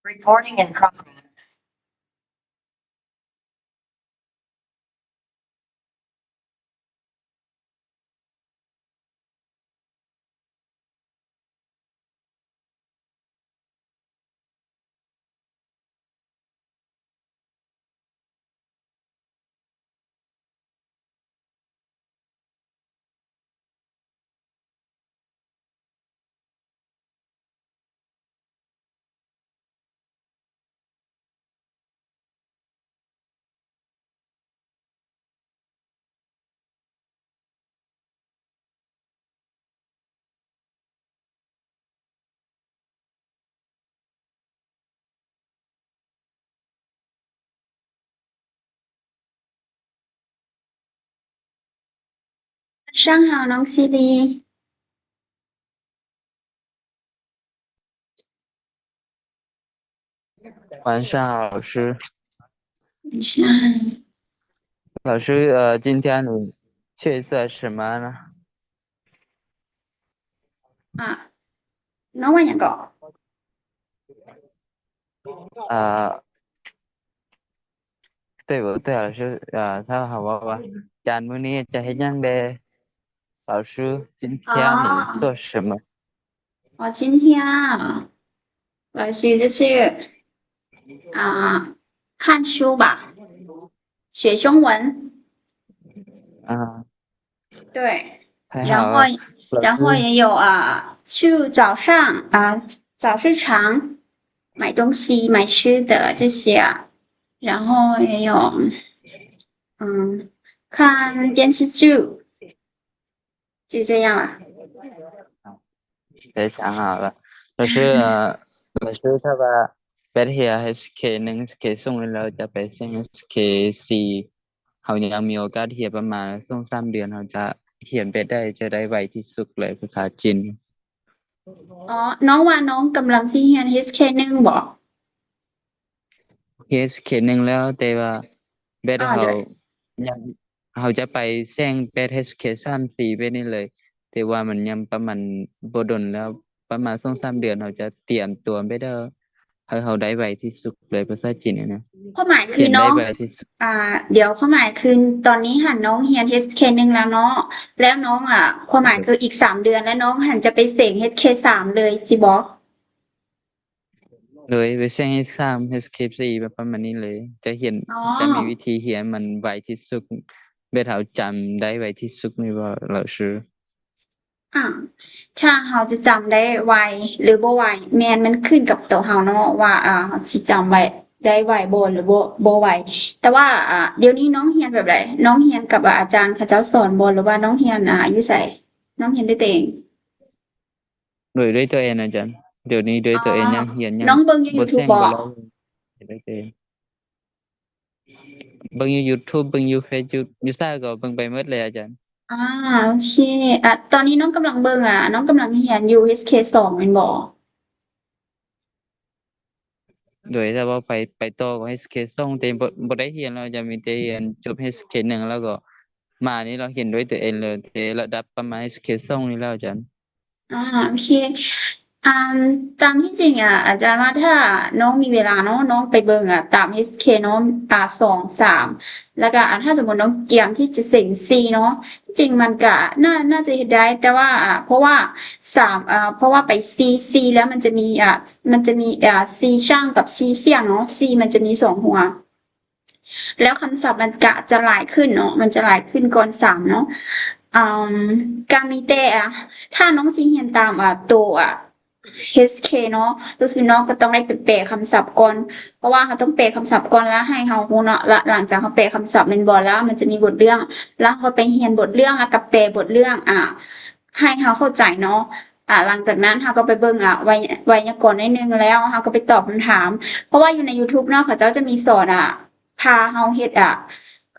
Recording in progress. 晚上好，น้องซีดี。晚上好，老师。晚上。老师，呃，今天你去做什么呢？ ອ່າ ນ້ອງວ່າຫຍັງເກາະ? ອ່າ 对，我，对，老师，啊，他好，我，我，อาจารย์ มื้อนี้จะเฮ็ดหยังแด่ 老师，今天你做什么？ ອໍ ອໍ 今天 老师就是 อ่า 看书吧 学中文 อ่า 对，太好了。然后，然后也有，啊，去早上，啊，早市场买东西，买吃的这些，然后也有，嗯，看电视剧，就这样了。非常好了。老师，呃，老师，ถ้າວ່າແບດຮຽນ ເອັສເຄ ໜຶ່ງ ເອັສເຄ ສອງ ແລ້ວຈະໄປແຊງ ເອັສເຄ ສີ່ ເຮົາຍັງມີໂອກາດຮຽນປະມານສອງສາມເດືອນ ເຮົາຈະຮຽນແບບໃດຈະໄດ້ໄວທີ່ສຸດເລີຍພາສາຈີນ? ອໍ ນ້ອງວ່ານ້ອງກຳລັງຊິຮຽນ ເອັສເຄ ໜຶ່ງ ບໍ? ເອັສເຄ ໜຶ່ງ ແລ້ວ ແຕ່ວ່າແບບ ອໍ ເຮົາ ໂດຍ ຍັງ ເຮົາຈະໄປແຊງແບບ ເອັສເຄ ສາມ ສີ່ ແບບນີ້ເລີຍ ແຕ່ວ່າມັນຍັງປະມານບໍ່ດົນແລ້ວ ປະມານສອງສາມເດືອນ ເຮົາຈະຕຽມຕົວແບບໃດ ໃຫ້ເຮົາໄດ້ໄວທີ່ສຸດເລີຍພາສາຈີນນີ້ນະ. ຄວາມໝາຍຄືນ້ອງ ຮຽນໄດ້ໄວທີ່ສຸດ. ອ່າ ດຽວ ຄວາມໝາຍຄືຕອນນີ້ຫັ້ນນ້ອງຮຽນ ເອັສເຄ ໜຶ່ງ ແລ້ວເນາະ ແລ້ວນ້ອງ ອ່າ ຄວາມໝາຍຄືອີກສາມເດືອນແລ້ວນ້ອງຫັ້ນຈະໄປເສັງ ເອັສເຄ ສາມ ເລີຍ ຊິບໍ? ໂດຍ ໄປເສັງ ເອັສເຄ ສາມ ເອັສເຄ ສີ່ ປະມານນີ້ເລີຍ ຈະຮຽນ ອໍ ຈະມີວິທີຮຽນມັນໄວທີ່ສຸດ ແບບເຮົາຈຳໄດ້ໄວທີ່ສຸດນີ້ບໍ 老师? ອ່າ ຖ້າເຮົາຈະຈຳໄດ້ໄວ ຫຼື ບໍ່ໄວ ແມ່ນມັນຂຶ້ນກັບໂຕເຮົາເນາະ ວ່າ ອ່າ ເຮົາຊິຈຳໄວ້ ໄດ້ໄວບໍ່ ຫຼື ບໍ່ ບໍ່ໄວ. ແຕ່ວ່າ ອ່າ ດຽວນີ້ນ້ອງຮຽນແບບໃດ? ນ້ອງຮຽນກັບ ອາ ອາຈານເຂົາເຈົ້າສອນບໍ່ ຫຼືວ່ານ້ອງຮຽນ ອ່າ ຢູ່ໃສ? ນ້ອງຮຽນດ້ວຍຕົວເອງ? ໂດຍ ດ້ວຍຕົວເອງອາຈານ. ດຽວນີ້ດ້ວຍຕົວເອງ ອໍ ຍັງຮຽນ ຍັງ ນ້ອງເບິ່ງຢູ່ຢູທູບບໍ? ເບິ່ງຢູ່ຢູທູບ ເບິ່ງຢູ່ເຟສ ຢູ່ ຢູ່ໃສກໍເບິ່ງໄປໝົດເລີຍອາຈານ. ອ່າ ໂອເຄ ອ່າ ຕອນນີ້ນ້ອງກຳລັງເບິ່ງ ອ່າ ນ້ອງກຳລັງຮຽນຢູ່ ເອັສເຄ ສອງ ແມ່ນບໍ່? ໂດຍ ຖ້າວ່າໄປ ໄປຕໍ່ກໍ ເອັສເຄ ສອງ ແຕ່ບໍ່ ບໍ່ໄດ້ຮຽນແລ້ວ ຈະມີແຕ່ຮຽນຈົບ ເອັສເຄ ໜຶ່ງ ແລ້ວກໍມານີ້ລະຮຽນດ້ວຍຕົວເອງເລີຍ ແຕ່ລະດັບປະມານ ເອັສເຄ ສອງ ນີ້ແລ້ວອາຈານ. ອ່າ ໂອເຄ ອ່າ ຕາມທີ່ຈິງອະ ອາຈານວ່າຖ້ານ້ອງມີເວລາເນາະ ນ້ອງໄປເບິ່ງອະ ຕາມ ເອັສເຄ ເນາະ ອ່າ ສອງ ສາມ ແລ້ວກະ ອ່າ ຖ້າສົມມຸດນ້ອງກຽມທີ່ຈະເສັງ ສີ່ ເນາະ ທີ່ຈິງມັນກະໜ້າ ໜ້າຈະເຮັດໄດ້ ແຕ່ວ່າ ອ່າ ເພາະວ່າ ສາມ ອ່າ ເພາະວ່າໄປ ສີ່ ສີ່ ແລ້ວມັນຈະມີ ອ່າ ມັນຈະມີ ອ່າ ສີ່ ຊ່າງກັບ ສີ່ ສ່ຽງ ເນາະ ສີ່ ມັນຈະມີສອງຫົວ ແລ້ວຄຳສັບມັນກະຈະຫຼາຍຂຶ້ນເນາະ ມັນຈະຫຼາຍຂຶ້ນກ່ອນ ສາມ ເນາະ ອ່າ ກະມີແຕ່ ອ່າ ຖ້ານ້ອງຊິຮຽນຕາມ ອ່າ ໂຕ ອ່າ ເອັສເຄ ເນາະ ກໍຄືນ້ອງກໍຕ້ອງໄດ້ໄປແປຄຳສັບກ່ອນ ເພາະວ່າເຮົາຕ້ອງແປຄຳສັບກ່ອນ ແລ້ວໃຫ້ເຮົາຮູ້ເນາະ ແລ້ວຫຼັງຈາກເຮົາແປຄຳສັບແມ່ນບໍ່ ແລ້ວມັນຈະມີບົດເລື່ອງ ແລ້ວເຮົາກໍໄປຮຽນບົດເລື່ອງ ແລ້ວກໍແປບົດເລື່ອງ ອ່າ ໃຫ້ເຮົາເຂົ້າໃຈເນາະ ອ່າ ຫຼັງຈາກນັ້ນເຮົາກໍໄປເບິ່ງ ອ່າ ໄວ ໄວຍາກອນໜ້ອຍໜຶ່ງ ແລ້ວເຮົາກໍໄປຕອບຄຳຖາມ ເພາະວ່າຢູ່ໃນຢູທູບເນາະ ເຂົາເຈົ້າຈະມີສອນ ອ່າ ພາເຮົາເຮັດ ອ່າ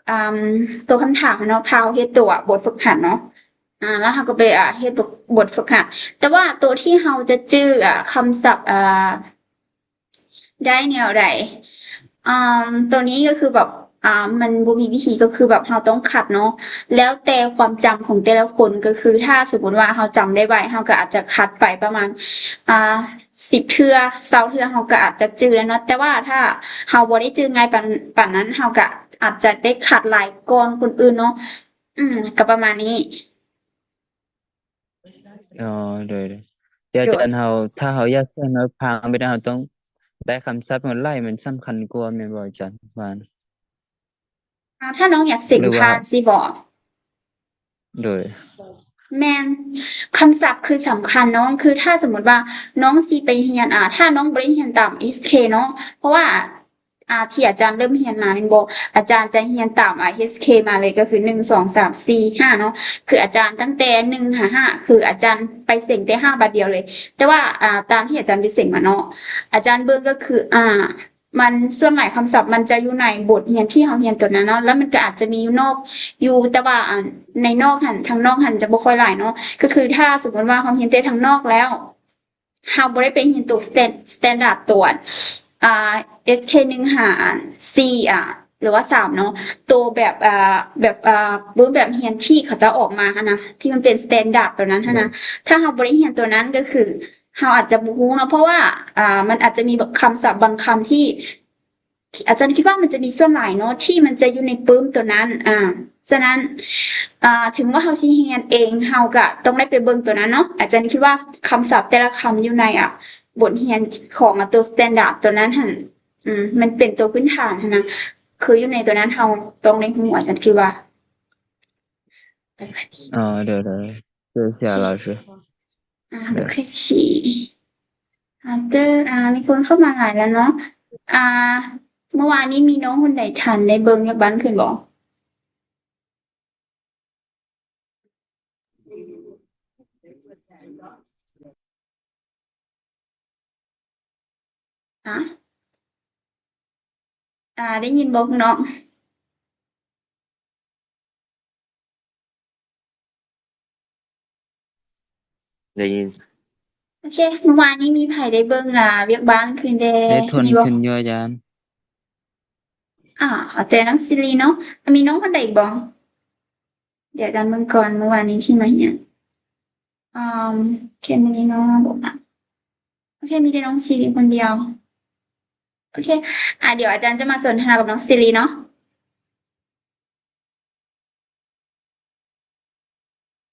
ອາ ຕົວຄຳຖາມເນາະ ພາເຮົາເຮັດຕົວບົດຝຶກຫັດເນາະ ອ່າ ແລ້ວເຮົາກໍໄປ ອ່າ ເຮັດບົດ ບົດຝຶກຫັດ ແຕ່ວ່າຕົວທີ່ເຮົາຈະຈື່ ອ່າ ຄຳສັບ ອ່າ ໄດ້ແນວໃດ? ອາ ຕົວນີ້ກໍຄືແບບ ອາ ມັນບໍ່ມີວິທີ ກໍຄືແບບເຮົາຕ້ອງຂັດເນາະ ແລ້ວແຕ່ຄວາມຈຳຂອງແຕ່ລະຄົນ ກໍຄືຖ້າສົມມຸດວ່າເຮົາຈຳໄດ້ໄວ ເຮົາກໍອາດຈະຂັດໄປປະມານ ອາ ສິບເທື່ອ ຊາວເທື່ອ ເຮົາກໍອາດຈະຈື່ແລ້ວເນາະ. ແຕ່ວ່າຖ້າເຮົາບໍ່ໄດ້ຈື່ງ່າຍປານ ປານນັ້ນ ເຮົາກໍອາດຈະໄດ້ຂາດຫຼາຍກ່ອນຄົນອື່ນເນາະ. ອືມ ກໍປະມານນີ້. ອໍ ໂດຍ ໂດຍ. ແຕ່ອາຈານ ໂດຍ ເຮົາ ຖ້າເຮົາຢາກສຽງໃຫ້ຟັງແບບນັ້ນ ເຮົາຕ້ອງໄດ້ຄຳສັບໃຫ້ມັນຫຼາຍ ມັນສຳຄັນກວ່າ ແມ່ນບໍ່ອາຈານ ວ່າ? ອາ ຖ້ານ້ອງຢາກເສັງຜ່ານຊິບໍ? ໂດຍ ແມ່ນ ຄຳສັບຄືສຳຄັນເນາະ. ຄືຖ້າສົມມຸດວ່ານ້ອງຊິໄປຮຽນ ອາ ຖ້ານ້ອງບໍ່ໄດ້ຮຽນຕາມເອັດເຄເນາະ ເພາະວ່າ ອາ ທີ່ອາຈານເລີ່ມຮຽນມາແມ່ນບໍ່? ອາຈານຈະຮຽນຕາມ ອາ ເອັດເຄມາເລີຍ ກໍຄື ໜຶ່ງ ສອງ ສາມ ສີ່ ຫ້າ ເນາະ. ຄືອາຈານຕັ້ງແຕ່ ໜຶ່ງ ຫາ ຫ້າ ຄືອາຈານໄປເສັງແຕ່ ຫ້າ ບາດດຽວເລີຍ. ແຕ່ວ່າ ອາ ຕາມທີ່ອາຈານໄປເສັງມາເນາະ ອາຈານເບິ່ງກໍຄື ອາ ມັນ ສ່ວນຫຼາຍຄຳສັບມັນຈະຢູ່ໃນບົດຮຽນທີ່ເຮົາຮຽນຕົວນັ້ນເນາະ ແລ້ວມັນກໍອາດຈະມີຢູ່ນອກຢູ່ ແຕ່ວ່າ ອາ ໃນນອກຫັ້ນ ທາງນອກຫັ້ນຈະບໍ່ຄ່ອຍຫຼາຍເນາະ. ກໍຄືຖ້າສົມມຸດວ່າເຮົາຮຽນແຕ່ທາງນອກແລ້ວ ເຮົາບໍ່ໄດ້ໄປຮຽນໂຕ standard ໂຕ ອາ ເອັດເຄ ໜຶ່ງ ຫາ ສີ່ ອາ ຫຼືວ່າ ສາມ ເນາະ ໂຕແບບ ອາ ແບບ ອາ ປຶ້ມແບບຮຽນທີ່ເຂົາເຈົ້າອອກມາຫັ້ນນະ ທີ່ມັນເປັນ standard ໂຕນັ້ນຫັ້ນນະ. ໂດຍ ຖ້າເຮົາບໍ່ໄດ້ຮຽນໂຕນັ້ນ ກໍຄືເຮົາອາດຈະບໍ່ຮູ້ເນາະ ເພາະວ່າ ອາ ມັນອາດຈະມີຄຳສັບບາງຄຳທີ່ ອາຈານຄິດວ່າມັນຈະມີສ່ວນຫຼາຍເນາະ ທີ່ມັນຈະຢູ່ໃນປຶ້ມໂຕນັ້ນ. ອາ ສະນັ້ນ ອາ ເຖິງວ່າເຮົາຊິຮຽນເອງ ເຮົາກະຕ້ອງໄດ້ໄປເບິ່ງໂຕນັ້ນເນາະ. ອາຈານຄິດວ່າຄຳສັບແຕ່ລະຄຳຢູ່ໃນ ອາ ບົດຮຽນຂອງ ອາ ໂຕ standard ໂຕນັ້ນຫັ້ນ ອືມ ມັນເປັນໂຕພື້ນຖານຫັ້ນນະ ຄືຢູ່ໃນໂຕນັ້ນເຮົາຕ້ອງໄດ້ຮູ້ ອາຈານຄິດວ່າ. ອໍ ໂດຍ ໂດຍ. 谢谢老师. ອາ ໂດຍ ໂອເຄ ອາ ເຕີ ອາ ມີຄົນເຂົ້າມາຫຼາຍແລ້ວເນາະ. ອາ ເມື່ອວານນີ້ມີນ້ອງຄົນໃດທັນໄດ້ເບິ່ງວຽກບ້ານຄືນບໍ່? ອາ ອາ ໄດ້ຍິນບໍ່ພວກນ້ອງ? ໄດ້ຍິນ. ໂອເຄ ເມື່ອວານນີ້ມີໃຜໄດ້ເບິ່ງ ອາ ວຽກບ້ານຄືນແດ່? ໄດ້ທົນ ມີບໍ່? ຂຶ້ນຢູ່ອາຈານ. ອາ ເອົາແຕ່ນ້ອງຊີລີເນາະ. ມີນ້ອງຄົນໃດອີກບໍ່? ດຽວອາຈານເບິ່ງກ່ອນ ເມື່ອວານນີ້ທີ່ມາຮຽນ. ອາ ໂອເຄ ມີນ້ອງບໍ່? ໂອເຄ ມີແຕ່ນ້ອງຊີລີຄົນດຽວ. ໂອເຄ ອາ ດຽວອາຈານຈະມາສົນທະນາກັບນ້ອງຊີລີເນາະ.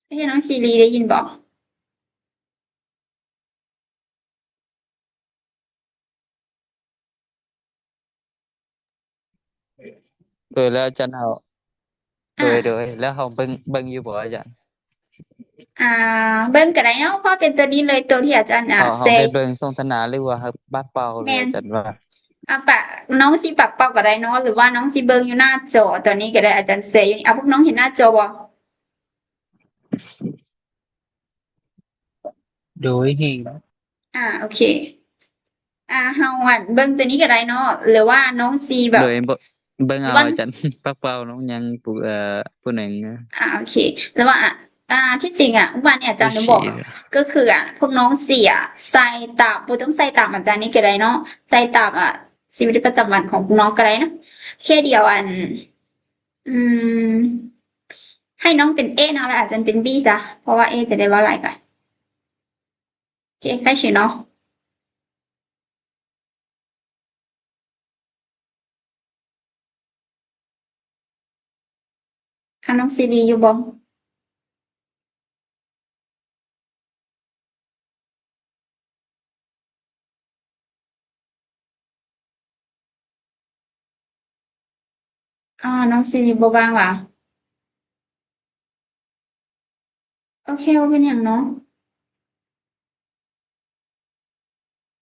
ເອີ ນ້ອງຊີລີໄດ້ຍິນບໍ່? ໂດຍ ແລ້ວອາຈານເຮົາ ອາ ໂດຍ ໂດຍ ແລ້ວເຮົາເບິ່ງ ເບິ່ງຢູ່ບໍ່ອາຈານ? ອາ ເບິ່ງກໍໄດ້ເນາະ ເພາະເປັນຕົວນີ້ເລີຍ ຕົວທີ່ອາຈານ ອາ ເຮົາ ເຮົາໄປເບິ່ງສົນທະນາ ຫຼືວ່າໃຫ້ປາກເປົ່າເລີຍ ອາຈານວ່າ ອາ ປະ ນ້ອງຊິປາກເປົ່າກໍໄດ້ເນາະ ຫຼືວ່ານ້ອງຊິເບິ່ງຢູ່ໜ້າຈໍຕົວນີ້ກໍໄດ້ ອາຈານແຊຢູ່ນີ້. ອາ ພວກນ້ອງເຫັນໜ້າຈໍບໍ່? ໂດຍ ເຫັນ. ອາ ໂອເຄ ອາ ເຮົາ ອັນ ເບິ່ງຕົວນີ້ກໍໄດ້ເນາະ ຫຼືວ່ານ້ອງຊິແບບ ໂດຍ ເບິ່ງເອົາ ອາຈານ ປາກເປົ່ານ້ອງຍັງຜູ້ ເອີ ຜູ້ໜຶ່ງ. ອາ ໂອເຄ ແຕ່ວ່າ ອາ ທີ່ຈິງອະ ວານນີ້ອາຈານໄດ້ບອກ ກໍຄື ອາ ພວກນ້ອງຊິ ອາ ໃສ່ຕາມ ບໍ່ຕ້ອງໃສ່ຕາມອາຈານນີ້ກໍໄດ້ເນາະ ໃສ່ຕາມ ອາ ຊີວິດປະຈຳວັນຂອງພວກນ້ອງກໍໄດ້ເນາະ. ແຄ່ດຽວ ອັນ ອືມ ໃຫ້ນ້ອງເປັນເອນະ ແລ້ວອາຈານເປັນບີຊະ ເພາະວ່າເອຈະໄດ້ເວົ້າຫຼາຍກວ່າ. ໂອເຄ ໄດ້ຊື່ເນາະ. ອາ ນ້ອງຊີລີຢູ່ບໍ່? ອາ ນ້ອງຊີລີບໍ່ວ່າງຫວາ? ໂອເຄ ບໍ່ເປັນຫຍັງເນາະ.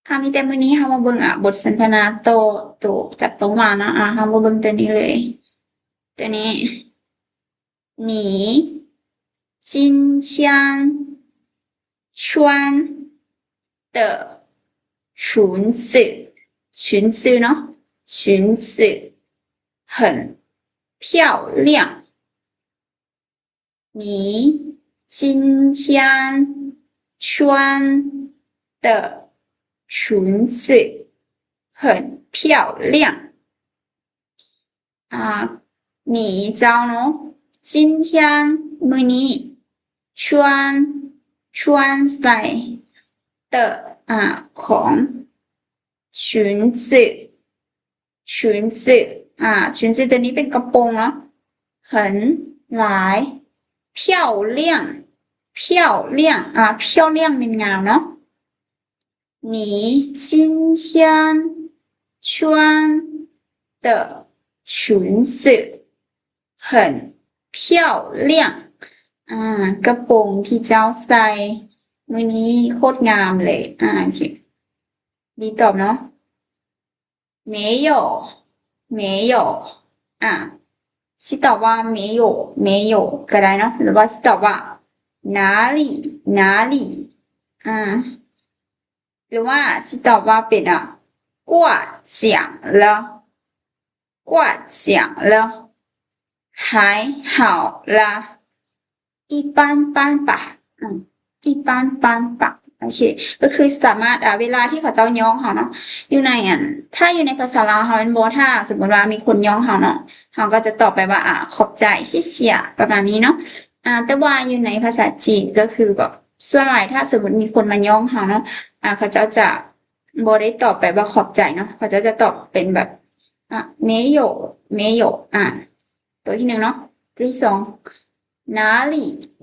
ອາ ມີແຕ່ມື້ນີ້ເຮົາມາເບິ່ງ ອາ ບົດສົນທະນາຕໍ່ໂຕຈາກໂຕມາເນາະ. ອາ ເຮົາມາເບິ່ງໂຕນີ້ເລີຍ ໂຕນີ້ 你今天穿的裙子 裙子ເນາະ 裙子很漂亮. 你今天穿的裙子很漂亮。 ອາ 你 ເຈົ້າເນາະ 今天 ມື້ນີ້ 穿 穿 ໃສ່ 的ອາ ຂອງ 裙子 裙子 ອາ 裙子 ຕົວນີ້ເປັນກະໂປງເນາະ 很 ຫຼາຍ 漂亮 漂亮 ອາ 漂亮 ແມ່ນງາມເນາະ 你今天穿的裙子 很漂亮 ອາ ກະໂປງທີ່ເຈົ້າໃສ່ມື້ນີ້ໂຄດງາມເລີຍ ອາ ໂອເຄ B ຕອບເນາະ 没有 没有 ອາ ຊິຕອບວ່າ 没有 没有 ກໍໄດ້ເນາະ ຫຼືວ່າຊິຕອບວ່າ 哪里 哪里 ອາ ຫຼືວ່າຊິຕອບວ່າເປັນ ອາ 过奖了 过奖了 还好啦 一般般吧 ອາ 一般般吧 ໂອເຄ ກໍຄືສາມາດ ອາ ເວລາທີ່ເຂົາເຈົ້າຍ້ອງເຮົາເນາະ ຢູ່ໃນ ອັນ ຖ້າຢູ່ໃນພາສາລາວເຮົາແມ່ນບໍ່ ຖ້າສົມມຸດວ່າມີຄົນຍ້ອງເຮົາເນາະ ເຮົາກໍຈະຕອບໄປວ່າ ອາ ຂອບໃຈ 谢谢 ປະມານນີ້ເນາະ ອາ ແຕ່ວ່າຢູ່ໃນພາສາຈີນກໍຄືແບບ ສ່ວນຫຼາຍຖ້າສົມມຸດມີຄົນມາຍ້ອງເຮົາເນາະ ອາ ເຂົາເຈົ້າຈະບໍ່ໄດ້ຕອບໄປວ່າຂອບໃຈເນາະ ເຂົາເຈົ້າຈະຕອບເປັນແບບ ອາ 没有 没有 ອາ ຕົວທີໜຶ່ງເນາະ ຕົວທີສອງ 哪里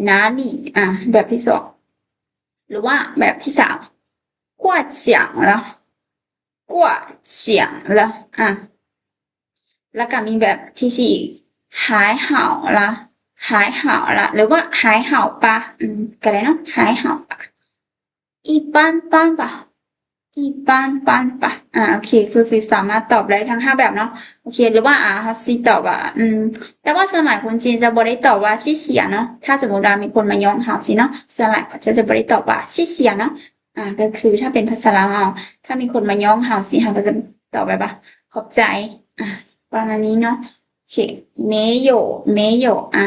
哪里 ອາ ແບບທີສອງ ຫຼືວ່າແບບທີສາມ 过奖了 过奖了 ອາ ແລ້ວກໍມີແບບທີສີ່ 还好啦 还好啦 ຫຼືວ່າ还好吧 ອືມ ກໍໄດ້ເນາະ 还好吧 一般般吧 一般般吧 ອາ ໂອເຄ ຄື ຄືສາມາດຕອບໄດ້ທັງຫ້າແບບເນາະ ໂອເຄ ຫຼືວ່າ ອາ ເຮົາຊິຕອບວ່າ ອືມ ແຕ່ວ່າສ່ວນຫຼາຍຄົນຈີນຈະບໍ່ໄດ້ຕອບວ່າ 谢谢 ເນາະ ຖ້າສົມມຸດວ່າມີຄົນມາຍ້ອງເຮົາຊີ້ເນາະ ສ່ວນຫຼາຍເຂົາເຈົ້າຈະບໍ່ໄດ້ຕອບວ່າ 谢谢 ເນາະ ອາ ກໍຄືຖ້າເປັນພາສາລາວເຮົາ ຖ້າມີຄົນມາຍ້ອງເຮົາຊີ້ ເຮົາກໍຈະຕອບໄປວ່າ ຂອບໃຈ ອາ ປະມານນີ້ເນາະ ໂອເຄ 没有 没有 ອາ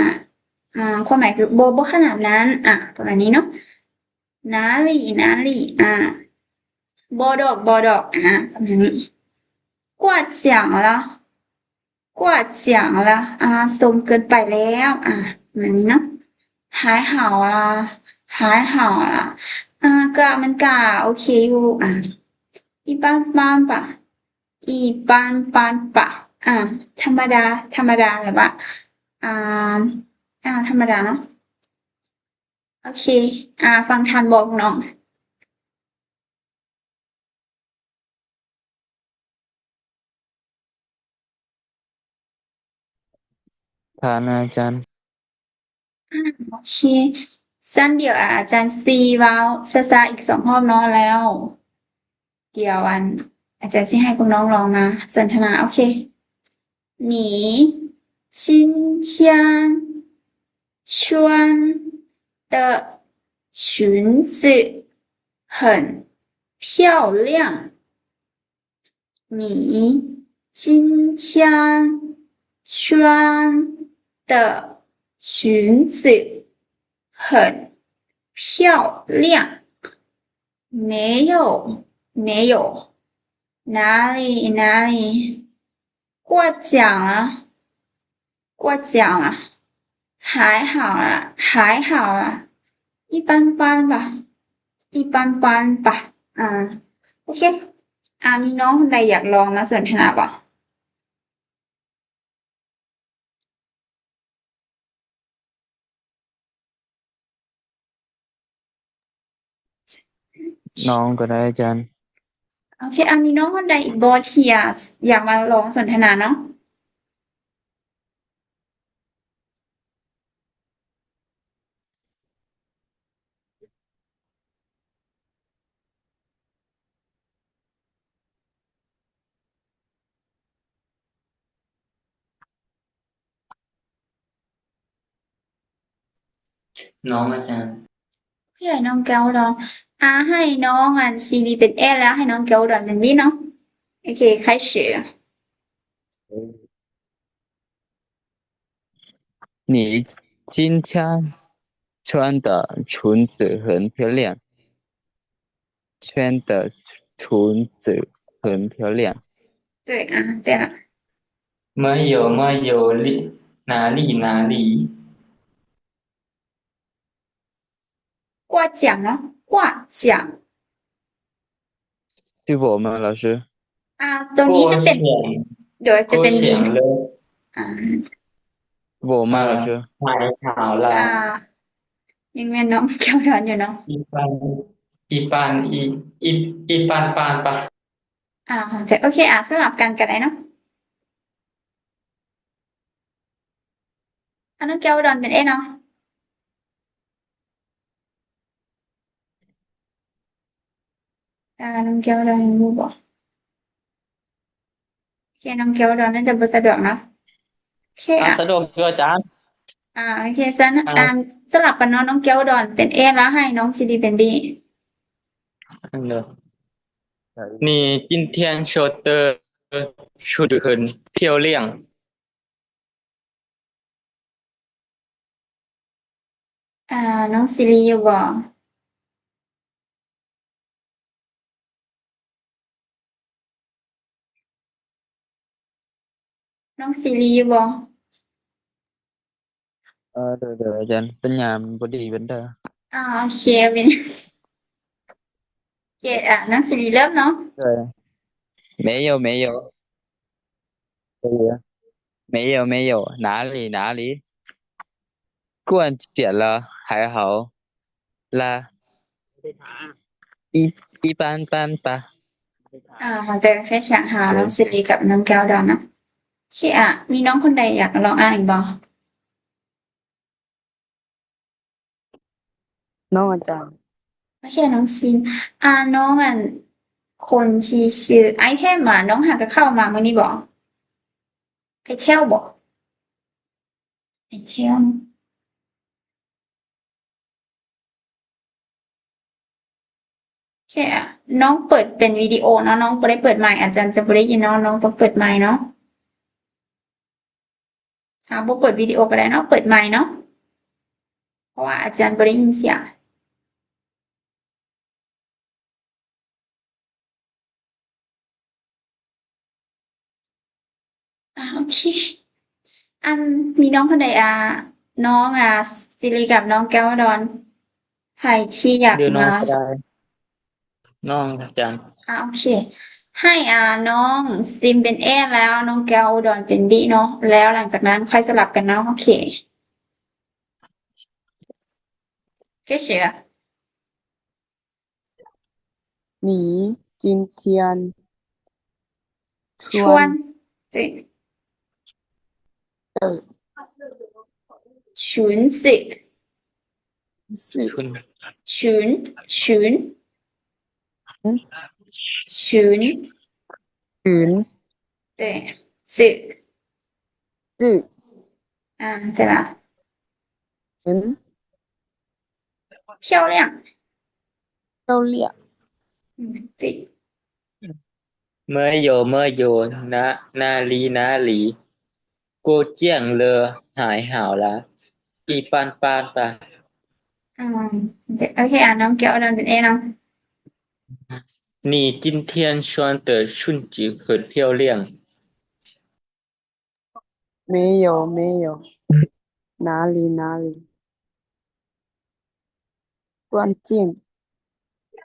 ອາ ຄວາມໝາຍຄື ບໍ່ ບໍ່ຂະໜາດນັ້ນ ອາ ປະມານນີ້ເນາະ 哪里 哪里 ອາ ບໍ່ດອກ ບໍ່ດອກ ອາ ປະມານນີ້ 过奖了 过奖了 ອາ ສົມເກີນໄປແລ້ວ ອາ ປະມານນີ້ເນາະ 还好啦 还好啦 ອາ ກໍ ມັນກໍໂອເຄຢູ່ ອາ 一般般吧 一般般吧 ອາ ທຳມະດາ ທຳມະດາ ຫຼືວ່າ ອາ ອາ ທຳມະດາເນາະ ໂອເຄ ອາ ຟັງທ່ານບອກນ້ອງ ທ່ານອາຈານ ອາ ໂອເຄ ຊັ້ນດຽວອາຈານຊິເວົ້າຊ້າໆອີກສອງຮອບເນາະ ແລ້ວ ດຽວອັນ ອາຈານຊິໃຫ້ພວກນ້ອງລອງມາສົນທະນາ ໂອເຄ 你今天穿的裙子很漂亮。你今天穿的裙子很漂亮。 没有，没有。哪里，哪里？过奖了，过奖了。还好啦，还好啦。一般般吧，一般般吧。 ອາ ໂອເຄ ອາ ມີນ້ອງຄົນໃດຢາກລອງມາສົນທະນາບໍ່? ນ້ອງກໍໄດ້ອາຈານ. ໂອເຄ ອາ ມີນ້ອງຄົນໃດອີກບໍ່ທີ່ຢາກມາລອງສົນທະນາເນາະ? ນ້ອງອາຈານ ໃຫ້ນ້ອງແກ້ວດອນ ອາ ໃຫ້ນ້ອງອັນຊີວີເປັນແອດ ແລ້ວໃຫ້ນ້ອງແກ້ວດອນເປັນບີເນາະ. ໂອເຄ ໄຄເຊີ. 你今天穿的裙子很漂亮。 穿的裙子很漂亮。对啊，对啊。没有，没有，哪里，哪里。过奖啊，过奖。是我吗，老师？ ອ່າ ຕົວນີ້ຈະເປັນ ໂດຍ ຈະເປັນ 你 ອ່າ 我吗，老师？ ອ່າ ຍັງແມ່ນນ້ອງແກ້ວດອນຢູ່ເນາະ 一般 一般 一 一 一般般吧 ອ່າ ເຂົ້າໃຈ ໂອເຄ ອ່າ ສະຫຼັບກັນກໍໄດ້ເນາະ ອ່າ ນ້ອງແກ້ວດອນເປັນ A ເນາະ ອ່າ ນ້ອງແກ້ວດອນຍັງຢູ່ບໍ່? ໂອເຄ ນ້ອງແກ້ວດອນໜ້າຈະບໍ່ສະດວກເນາະ ໂອເຄ ອ່າ ອ່າ ສະດວກຢູ່ອາຈານ ອ່າ ໂອເຄ ຊັ້ນ ອ່າ ອ່າ ສະຫຼັບກັນເນາະ ນ້ອງແກ້ວດອນເປັນ A ແລ້ວໃຫ້ນ້ອງຊີລີເປັນ B 你今天穿的裙子很漂亮 ອ່າ ນ້ອງຊີລີຢູ່ບໍ່? ນ້ອງຊີລີຢູ່ບໍ່? ເອີ ໂດຍ ໂດຍ ອາຈານ ສັນຍານບໍ່ດີປານໃດ ອ່າ ໂອເຄ ເປັນ ໂອເຄ ອ່າ ນ້ອງຊີລີເລີ່ມເນາະ 对，没有，没有。 没有，没有，哪里，哪里？过奖了，还好啦，一，一般般吧。 ອ່າ ເຮົາຈະໄດ້ໃຊ້ສຽງຫານ້ອງຊີລີກັບນ້ອງແກ້ວດອນເນາະ ໂອເຄ ອ່າ ມີນ້ອງຄົນໃດຢາກລອງອ່ານອີກບໍ່? ນ້ອງອາຈານ ໂອເຄ ນ້ອງຊິນ ອ່າ ນ້ອງ ອັນ ຄົນທີ່ຊື່ໄອແທມ ອ່າ ນ້ອງຫາກໍເຂົ້າມາມື້ນີ້ບໍ? ໄອແທມບໍ? ໄອແທມ ໂອເຄ ນ້ອງເປີດເປັນວິດີໂອເນາະ ນ້ອງບໍ່ໄດ້ເປີດໄມ ອາຈານຈະບໍ່ໄດ້ຍິນເນາະ ນ້ອງຕ້ອງເປີດໄມເນາະ ຖ້າບໍ່ເປີດວິດີໂອກໍໄດ້ເນາະ ເປີດໄມເນາະ ເພາະວ່າອາຈານບໍ່ໄດ້ຍິນສຽງ. ອ່າ ໂອເຄ ອັນ ມີນ້ອງຄົນໃດ ອ່າ ນ້ອງ ອ່າ ຊິລິກັບນ້ອງແກ້ວດອນ ໃຜທີ່ຢາກມາ ນ້ອງອາຈານ ອ່າ ໂອເຄ ໃຫ້ ອ່າ ນ້ອງຊິມເປັນ A ແລ້ວນ້ອງແກ້ວດອນເປັນ B ເນາະ ແລ້ວຫຼັງຈາກນັ້ນຄ່ອຍສະຫຼັບກັນເນາະ ໂອເຄ 开始 你今天 穿 穿 对 的 裙子 裙子 裙 裙 嗯 裙 裙 对 子 子 อ่า 对啦 很 漂亮 漂亮 อืม 对 没有没有 哪哪里哪里 过奖了 还好啦 一般般吧 อ่า โอเค อ่า น้องแก้วดอนเป็น A เนาะ 你今天穿的裙子很漂亮 没有没有 哪里哪里 过奖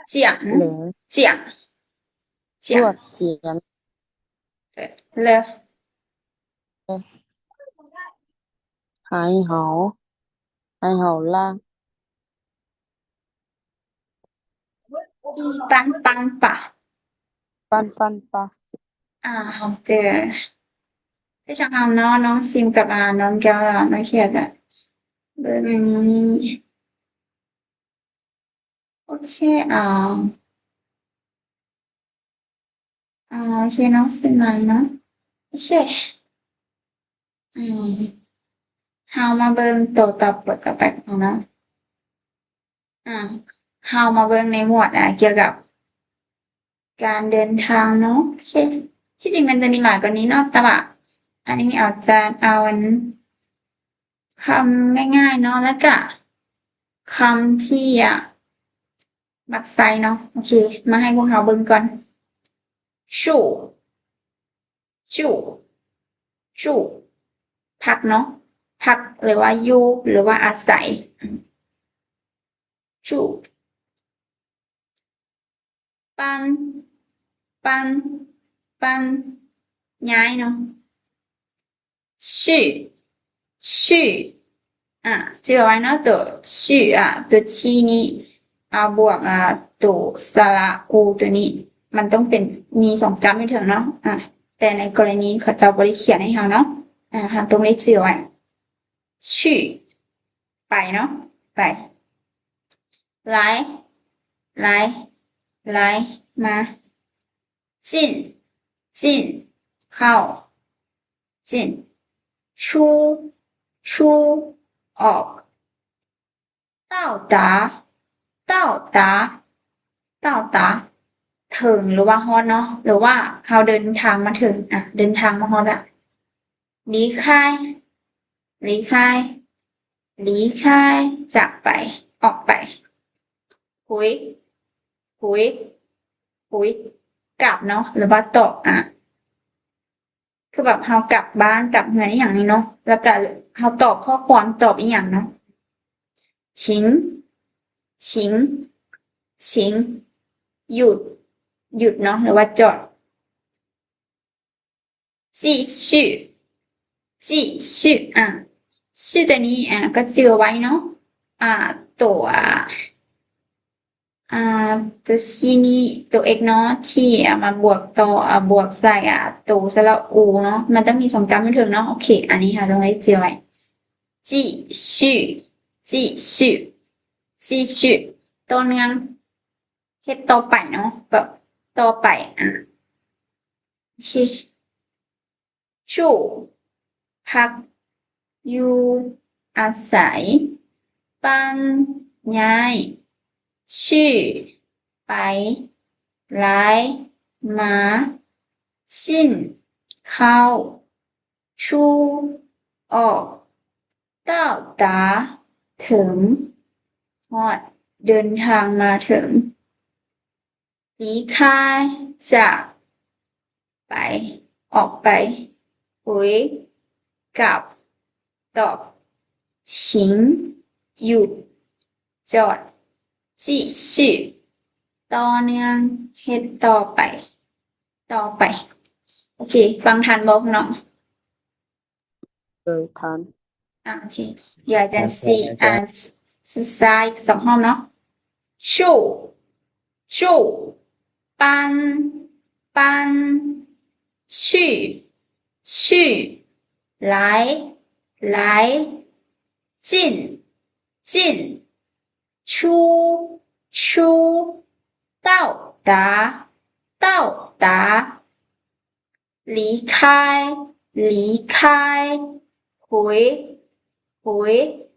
奖 了 奖 奖 过奖 对 了 还好 还好啦 一般般吧 般般吧 ອ່າ ເຮົາເຈີ ໄປຊ່າງເຮົາເນາະ ນ້ອງຊິມກັບ ອ່າ ນ້ອງແກ້ວເນາະ ນ້ອງຂຽດ ເບິ່ງອັນນີ້ ໂອເຄ ອ່າ ອ່າ ໂອເຄ ນ້ອງຊິມໃໝ່ເນາະ ໂອເຄ ອືມ ເຮົາມາເບິ່ງໂຕຕໍ່ໄປຂອງເຮົາເນາະ ອ່າ ເຮົາມາເບິ່ງໃນໝວດ ອ່າ ກ່ຽວກັບການເດີນທາງເນາະ ໂອເຄ ທີ່ຈິງມັນຈະມີຫຼາຍກວ່ານີ້ເນາະ ແຕ່ວ່າອັນນີ້ເອົາຈາກ ເອົາອັນ ຄຳງ່າຍໆເນາະ ແລ້ວກະຄຳທີ່ ອ່າ ມັກໃຊ້ເນາະ ໂອເຄ ມາໃຫ້ພວກເຮົາເບິ່ງກ່ອນ 住 住 住 ພັກເນາະ ພັກ ຫຼືວ່າຢູ່ ຫຼືວ່າອາໄສ 住 搬搬 搬 ຍ້າຍເນາະ. 去 去 ອ່າ ຈື່ໄວ້ເນາະ ໂຕ 去 ອ່າ ໂຕ 去 ນີ້ ອ່າ ບວກ ອ່າ ໂຕສະຫຼະ ອູ ໂຕນີ້ ມັນຕ້ອງເປັນ ມີສອງຈ້ຳຢູ່ເທິງເນາະ. ອ່າ ແຕ່ໃນກໍລະນີເຂົາເຈົ້າບໍ່ໄດ້ຂຽນໃຫ້ເຮົາເນາະ ອ່າ ເຮົາຕ້ອງໄດ້ຈື່ໄວ້ 去 ໄປເນາະ ໄປ. 来 来 来 ມາ. 进 进 ເຂົ້າ. 进 出 出 ອອກ. 到达 到达 到达 ເຖິງ ຫຼືວ່າຮອດເນາະ ຫຼືວ່າເຮົາເດີນທາງມາເຖິງ ອ່ະ ເດີນທາງມາຮອດລະ. 离开 离开 离开 ຈາກໄປ ອອກໄປ. 回 回 回 ກັບເນາະ ຫຼືວ່າຕອບ ອ່ະ ຄືແບບເຮົາກັບບ້ານກັບເຮືອນອີ່ຫຍັງນີ້ເນາະ ແລ້ວກະເຮົາຕອບຂໍ້ຄວາມ ຕອບອີ່ຫຍັງເນາະ. 停 停 停 ຢຸດ ຢຸດເນາະ ຫຼືວ່າຈອດ. 继续 继续 ອ່າ 继续 ໂຕນີ້ ອ່າ ກໍຈື່ໄວ້ເນາະ ອ່າ ໂຕ ອ່າ ໂຕ 继 ນີ້ ໂຕ x ເນາະ ທີ່ເອົາມາບວກຕໍ່ ອ່າ ບວກໃສ່ ອ່າ ໂຕສະຫຼະ ອູ ເນາະ ມັນຕ້ອງມີສອງຈ້ຳຢູ່ເທິງເນາະ. ໂອເຄ ອັນນີ້ເຮົາຕ້ອງໄດ້ຈື່ໄວ້ 继续 继续 继续 ຕໍ່ເນື່ອງ ເຮັດຕໍ່ໄປເນາະ ແບບຕໍ່ໄປ ອ່າ ໂອເຄ 住 ພັກ ຢູ່ ອາໄສ 搬 ຍ້າຍ 去 ໄປ 来 ມາ 进 ເຂົ້າ 出 ອອກ 到达 ເຖິງ ຮອດ ເດີນທາງມາເຖິງ. 离开 ຈາກ ໄປ ອອກໄປ. 回 ກັບ ຕອບ. 停 ຢຸດ ຈອດ. 继续 ຕໍ່ເນື່ອງ ເຮັດຕໍ່ໄປ ຕໍ່ໄປ. ໂອເຄ ຟັງທັນບໍ່ນ້ອງ? ເຄີຍທັນ. ອ່າ ໂອເຄ ດຽວອາຈານຊິ ອ່າ ຊິສາອີກສອງຮອບເນາະ. 住 住 搬 搬 去 去 来 来 进 进 出 出 到达 到达 离开 离开 回 回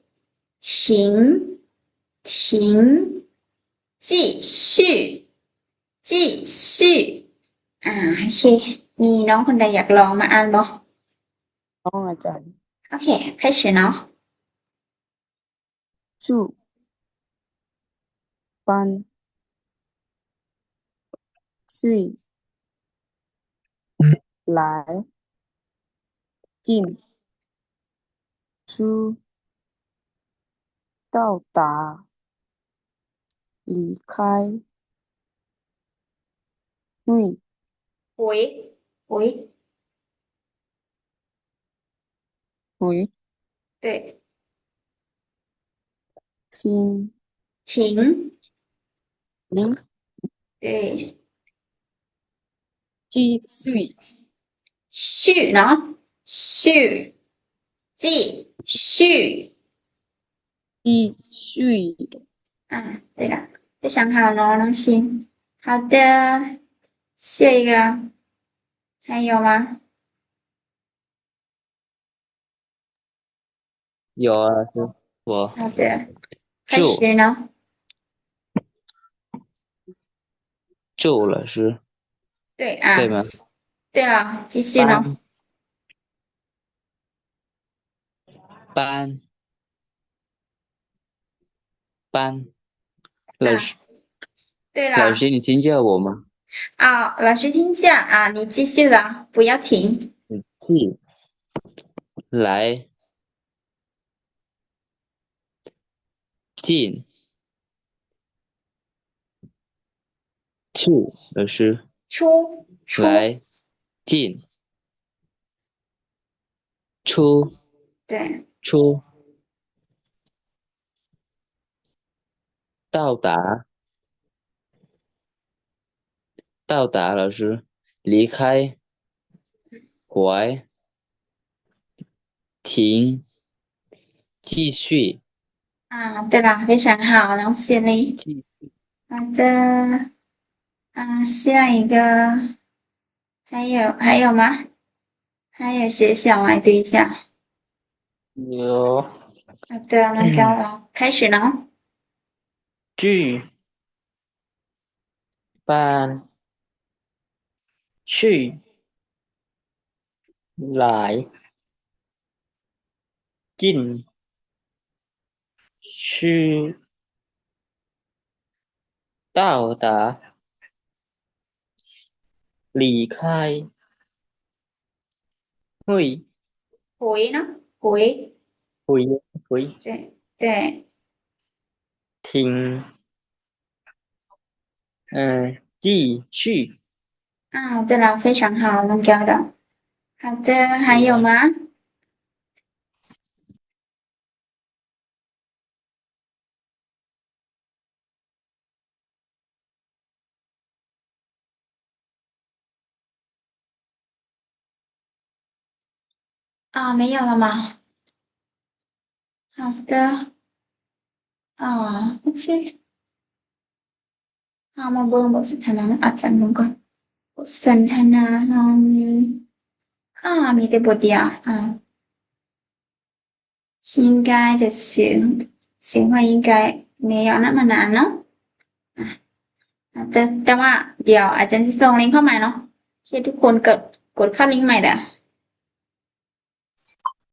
停 停 继续 继续 ອ່າ ໂອເຄ ມີນ້ອງຄົນໃດຢາກລອງມາອ່ານບໍ່? ນ້ອງອາຈານ. ໂອເຄ 开始ເນາະ. 住 搬 去 来 进 出 到达 离开 回 回 回 回 对 停 停 停 对 继续 续 เนาะ 续 继续 继续 อ่า 对了 非常好เนาะ น้องชิน 好的 下一个还有吗？ 有啊，老师，我。好的，开始呢。祝老师。对啊。对吗？对了，继续呢。搬。 搬。老师，啊，对了。老师，你听见我吗？啊，老师听见啊，你继续了，不要停。去，来，进，去，老师。出，出，来，进，出，对，出，到达，到达，老师，离开，回，停，继续。啊，对了，非常好，老师嘞。继续。好的，啊，下一个，还有，还有吗？还有谁想来读一下？有。啊，对啊，那个，嗯。开始了。去，搬，去，来，进， 去，到达，离开，回，回呢？回。回，回。对，对。停，呃，继续。啊，对了，非常好，弄掉了。好的，还有吗？啊，没有了吗？好的。啊，OK。 ເຮົາມາເບິ່ງບົດສົນທະນານຳອາຈານເບິ່ງກ່ອນ. ບົດສົນທະນາເຮົາມີ ອາ ມີແຕ່ບົດດຽວ. ອາ 应该就是 学会应该 ແມ່ນເນາະ ມັນນານເນາະ. ອາ ແຕ່ ແຕ່ວ່າດຽວອາຈານຊິສົ່ງລິ້ງເຂົ້າໃໝ່ເນາະ. ໂອເຄ ທຸກຄົນກໍກົດເຂົ້າລິ້ງໃໝ່ເດີ້.